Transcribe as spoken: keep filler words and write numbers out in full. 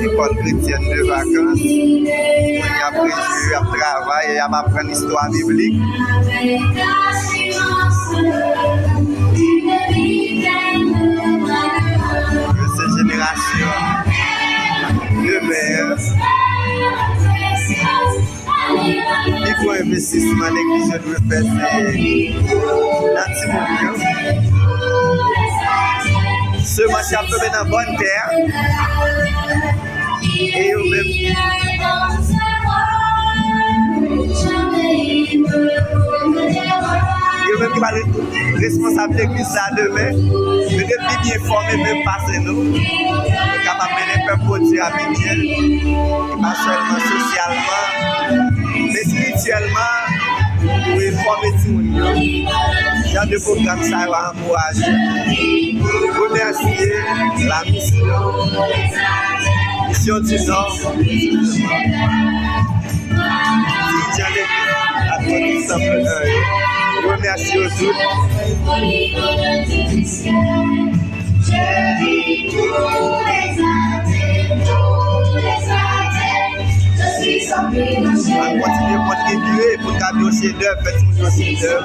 Ekòl kretyèn de vakans, moun y ap rejwi, y ap travay, y ap aprann istwa biblik. Yo se jenerasyon demen an. Pi gwo envestisman legliz yo dwe fè se nan timoun yo. Semans y ap tonbe nan bòn tè a. E yo menm, yo menm ki pral responsab legliz sa demen, yo dwe pi byen fòme menm pase nou. Yo kapab mennen pèp Bondye a pi byen, e pa sèlman sosyalman, men espirityèlman, pou yo fòme timoun yo. Jan de pwogram sa yo a ankouraje, remèsye la misyon, misyon di Nò, dirijan legliz Adventist Temple un yo. Remèsye yo tout. Ann kontinye kontribye pou n ka gen yon chedèv, fè timoun yo chedèv.